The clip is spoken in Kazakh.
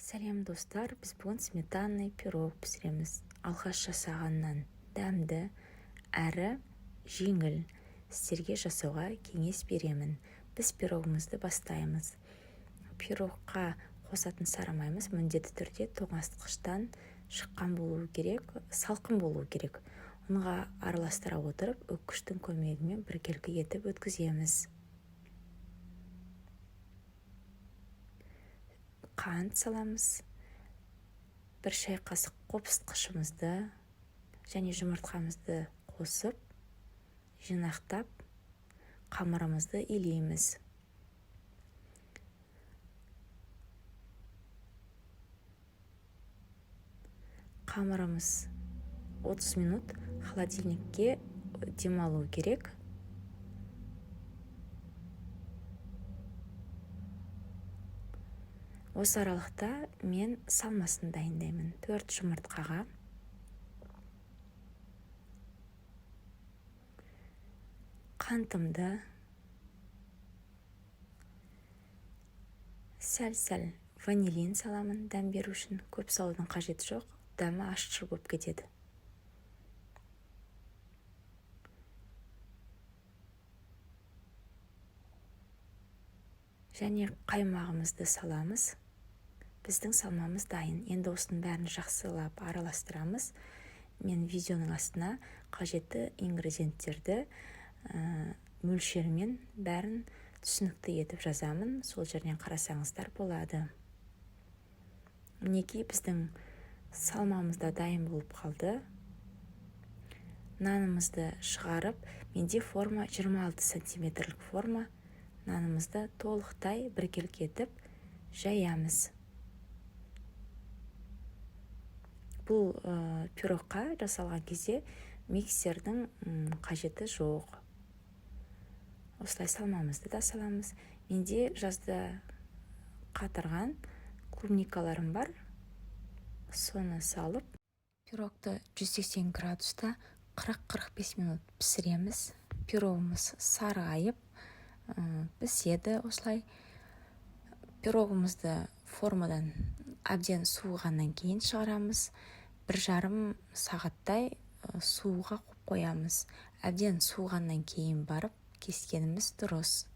Сәлем, достар! Біз бүгін сметанный пирог пісіреміз. Алғаш жасағаннан дәмді әрі жеңіл. Сіздерге жасауға кеңес беремін. Біз пирогымызды бастаймыз. Пирогқа қосатын сары майымыз міндетті түрде тоңазытқыштан шыққан болуы керек, салқын болуы керек. Ұнға араластыра отырып, үккіштің көмегімен біркелкі етіп өткіземіз. Қант саламыз, 1 шай қасық қопсытқышымызды және жұмыртқамызды қосып, жинақтап, қамырымызды илейміз. Қамырымыз 30 минут холодильникке демалу керек. Осы аралықта мен салмасын дайындаймын. Төрт жұмыртқаға қантымды, сәл-сәл ванилин саламын дәм беру үшін. Көп салудың қажеті жоқ, дәмі ащы болып кетеді. Және қаймағымызды саламыз. Біздің салмамыз дайын. Енді осының бәрін жақсылап араластырамыз. Мен видеоның астына қажетті ингредиенттерді мөлшерімен бәрін түсінікті етіп жазамын, сол жерден қарасаңыздар болады. Мінекей, біздің салмамыз да дайын болып қалды. Нанымызды шығарып, менде форма 26 сантиметрлік форма, нанымызды толықтай біркелкі етіп жаямыз. Бұл пирогқа жасалған кезде миксердің қажеті жоқ. Осылай салмамызды да саламыз. Менде жазда қатырған клубникаларым бар, соны салып, пирогты 180 градуста 40-45 минут пісіреміз. Пирогымыз сарғайып піседі. Осылай пирогымызды формадан әбден суығаннан кейін шығарамыз. 1,5 сағаттай сууға қойып қоямыз. Әбден суығаннан кейін барып кескеніміз дұрыс.